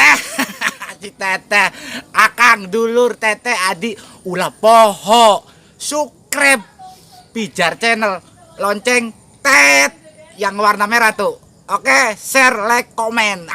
Eh, si teteh, akang, dulur, teteh, adik, ulah poho, subscribe Pijar Channel, lonceng tet yang warna merah tuh. Oke, share, like, komen.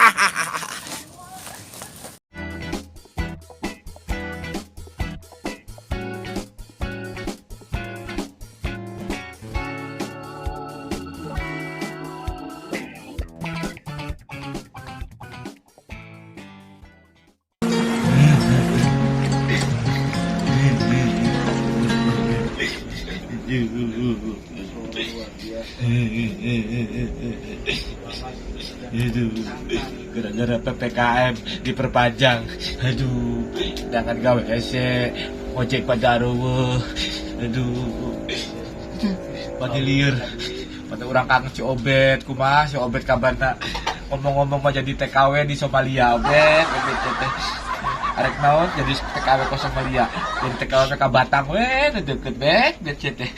Aduh, gara-gara PPKM diperpanjang. Aduh, jangan gawe hese, ojek pada ruweuh. Aduh, pada lieur. Pada urang kangen si Obet, kumaha si Obet kabarna. Ngomong-ngomong mau jadi TKW di Somalia, Obet, Obet teh. Arek naon jadi TKW ke Somalia. Jadi TKW ke Batam we, deket bet, bet teh.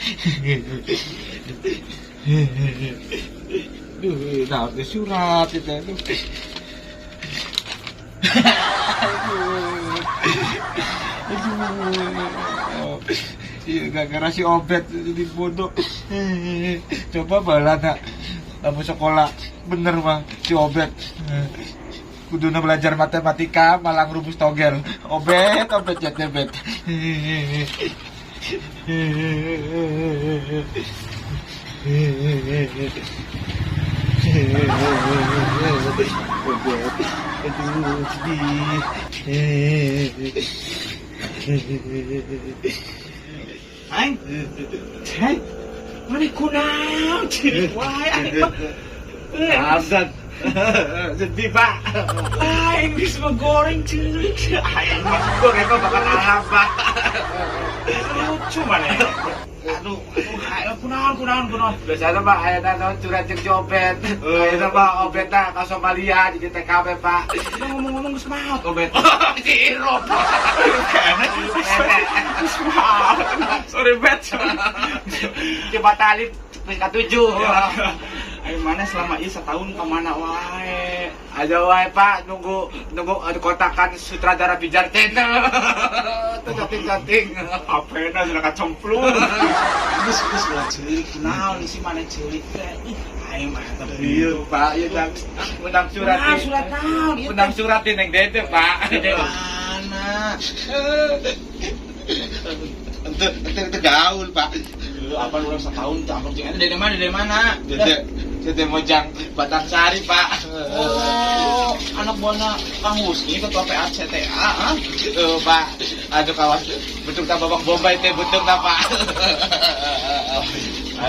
Duh, nah, ada surat itu. Aduh. Aduh. Iya, gara-gara si Obet jadi bodoh. Coba balana kamu sekolah bener mah si Obet. Kuduna belajar matematika malah ngerumus togel. Obet, Obet ya bet. Obet, aduh sedih. Aing. Hei. Mana kunaon ceurik wae aing mah. Azan. Sedih, Pak. Aing geus mah goreng ceurik. Aing mah Goreng mah bakal alam, Pak. Lucu mana. Aduh, aduh, aing kunaon kunaon kunaon. Biasanya Pak, ayana naon curhat jeung si Obet. Ayeuna mah Obetna ka Somalia jadi TKW, Pak. Ngomong-ngomong geus maot Obet. Si Iro, Pak. Geus maot. Sorry Bet. Coba talib peringkat 7. Ayo mana selama ini setahun kemana wae? Aja wae Pak, nunggu nunggu aduh, kotakan sutradara Pijar Channel. Tuh chatting-chatting. HP-na sudah kacemplung. Geus geus ulah ceurik kunaon sih mana ceurik teh. Ih, aing mah eta. Iya Pak, iya menang, menang surat. Nah, surat naon ieu teh? Menang surat di neng dede Pak. Mana? Ente ente ente gaul, Pak. Apa urang setahun teh amplop jeung eta dari mana dari mana? Dede, dede Mojang Batang Sari Pak. Oh, anak buahna Kang Husni ketua PACTA, ah? Pak, aduh kawas bentuk tak babak bombay teh bentuk tak Pak.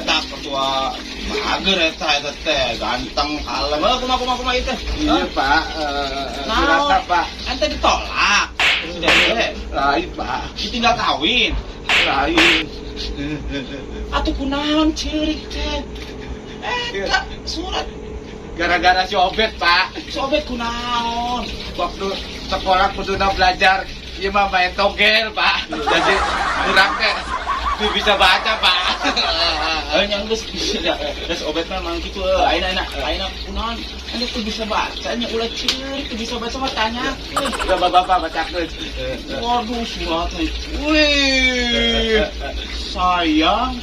Eta ketua mager eta eta teh ganteng kalem. Oh, kumaha kumaha kumaha ieu teh? Iya Pak, surat Pak. Ente ditolak. Dede, Lain Pak, ditinggal kawin. Lain. Atuh kunaon ceurik teh? Eta surat Gara-gara si Obet Pak. Si Obet kunaon? Waktu sekolah kuduna belajar, iya mah main togel Pak. Jadi kurang teh tuh bisa baca Pak. Eh nya geus ya, geus Obet mah emang kitu euy. Ayeuna ayeuna ayeuna kunaon? Ente tuh bisa baca nya ulah ceurik tuh bisa baca mah tanyakeun. Coba Bapak bacakeun. Waduh suratnya. Wih. Sayang,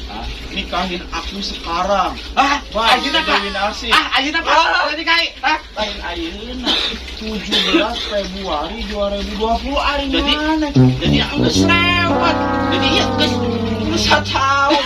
nikahin aku sekarang. Ah, Wah, ayeuna Pak. Dewi Narsi. Ah, ayeuna Pak. Tadi kai. Ah, Lain ayeuna 17 Februari 2020 ari Jadi- mana? Jadi geus lewat. Jadi ieu geus geus satahun.